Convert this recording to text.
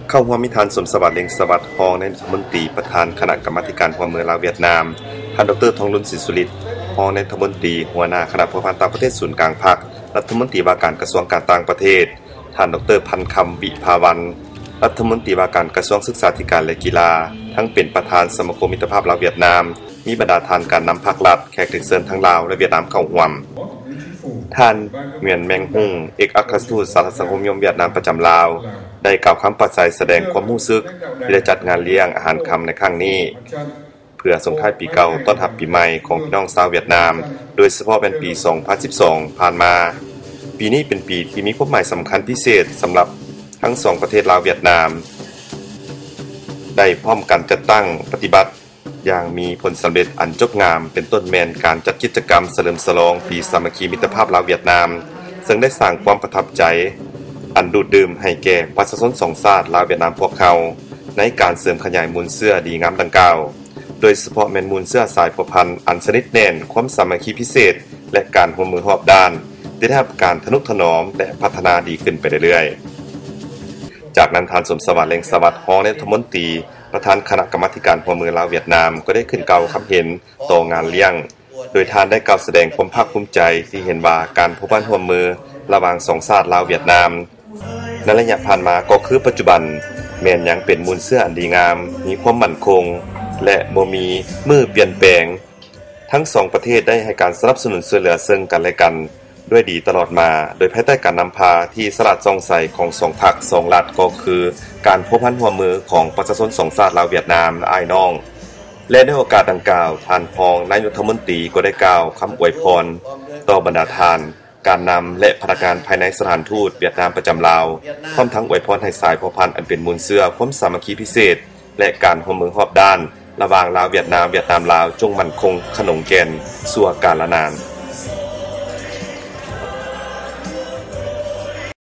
ເຂົ້າຮ່ວມມີທ່ານ ສົມສະຫວັດ ເລັງສະຫວັດ ຮອງນາຍົກລັດຖະມົນຕີ ປະທານຄະນະກຳມາທິການຮ່ວມມືລາວ-ຫວຽດນາມ, ທ່ານ ດອກເຕີ ທອງລຸນ ສີສຸລິດ ຮອງນາຍົກລັດຖະມົນຕີ ຫົວໜ້າຄະນະພົວພັນຕ່າງປະເທດສູນກາງພັກ, ລັດຖະມົນຕີວ່າການກະຊວງການຕ່າງປະເທດ, ທ່ານ ດອກເຕີ ພັນຄຳ ວິພາວັນ ລັດຖະມົນຕີວ່າການກະຊວງສຶກສາທິການ ແລະ ກິລາ, ທັງເປັນປະທານສະມາຄົມມິດຕະພາບລາວ-ຫວຽດນາມ, ມີບັນດາທ່ານການນຳພັກລັດ, ແຂກຖືກເຊີນທັງລາວ ແລະ ຫວຽດນາມເຂົ້າຮ່ວມ. ທ່ານ ຫງວຽນ ແມງຮຸ່ງ ເອກອັກຄະທູດສະຫະລັດສັງຄົມນິຍົມຫວຽດນາມປະຈຳລາວ ໄດ້ກ່າວຄຳປາສາຍສະແດງຄວາມຮູ້ສຶກທີ່ໄດ້ຈັດງານລ້ຽງອາຫານຄ່ຳໃນຄັ້ງນີ້ ເພື່ອສົ່ງທ້າຍປີເກົ່າຕ້ອນຮັບປີໃໝ່ຂອງພີ່ນ້ອງຊາວຫວຽດນາມ, ໂດຍສະເພາະແມ່ນປີສອງພັນສິບສອງຜ່ານມາ. ປີນີ້ເປັນປີທີ່ມີຄວາມໝາຍສຳຄັນພິເສດສຳລັບທັງສອງປະເທດລາວ-ຫວຽດນາມ ໄດ້ພ້ອມກັນຈັດຕັ້ງປະຕິບັດ ຢ່າງມີຜົນສຳເລັດອັນຈົບງາມ, ເປັນຕົ້ນແມ່ນການຈັດກິດຈະກຳສະເຫຼີມສະຫຼອງປີສາມັກຄີມິດຕະພາບລາວ-ຫວຽດນາມ, ເຊິ່ງໄດ້ສ້າງຄວາມປະທັບໃຈອັນດູດດື່ມໃຫ້ແກ່ປະຊາຊົນສອງຊາດລາວ-ຫວຽດນາມພວກເຮົາ ໃນການເສີມຂະຫຍາຍມູນເຊື້ອດີງາມດັ່ງກ່າວ, ໂດຍສະເພາະແມ່ນມູນເຊື້ອສາຍພົວພັນອັນສະໜິດແໜ້ນ, ຄວາມສາມັກຄີພິເສດ ແລະ ການຮ່ວມມືຮອບດ້ານ ທີ່ໄດ້ຮັບການທະນຸຖະໜອມ ແລະ ພັດທະນາດີຂຶ້ນໄປເລື້ອຍໆ. ຈາກນັ້ນ ທ່ານ ສົມສະຫວັດ ເລັງສະຫວັດ ຮອງນາຍົກລັດຖະມົນຕີ ປະທານຄະນະກຳມາທິການຮ່ວມມືລາວ-ຫວຽດນາມ ກໍໄດ້ຂຶ້ນກ່າວຄຳເຫັນຕໍ່ງານລ້ຽງ, ໂດຍທ່ານໄດ້ກ່າວສະແດງຄວາມພາກພູມໃຈທີ່ເຫັນວ່າການພົວພັນຮ່ວມມືລະຫວ່າງສອງຊາດລາວ-ຫວຽດນາມ ໃນໄລຍະຜ່ານມາກໍຄືປັດຈຸບັນ ແມ່ນຍັງເປັນມູນເຊື້ອອັນດີງາມ, ມີຄວາມໝັ້ນຄົງ ແລະ ບໍ່ມີມື້ປ່ຽນແປງ. ທັງສອງປະເທດໄດ້ໃຫ້ການສະໜັບສະໜູນຊ່ວຍເຫຼືອເຊິ່ງກັນ ແລະ ກັນດ້ວຍດີຕະຫຼອດມາ, ໂດຍພາຍໃຕ້ການນຳພາທີ່ສະຫຼາດສ່ອງໃສຂອງສອງພັກສອງລັດ ກໍຄືການພົວພັນຮ່ວມມືຂອງປະຊາຊົນສອງຊາດລາວ-ຫວຽດນາມ ແລະ ອ້າຍນ້ອງ. ແລະ ໃນໂອກາດດັ່ງກ່າວ, ທ່ານຮອງນາຍົກລັດຖະມົນຕີກໍໄດ້ກ່າວຄຳອວຍພອນຕໍ່ບັນດາທ່ານ ການນຳ ແລະ ພະນັກງານພາຍໃນສະຖານທູດຫວຽດນາມປະຈຳລາວ, ພ້ອມທັງອວຍພອນໃຫ້ສາຍພົວພັນອັນເປັນມູນເຊື້ອຄວາມສາມັກຄີພິເສດ ແລະ ການຮ່ວມມືຮອບດ້ານລະຫວ່າງລາວ-ຫວຽດນາມ, ຫວຽດນາມ-ລາວ ຈົ່ງໝັ້ນຄົງຂະໜົງແກ່ນຊົ່ວກາລະນານ.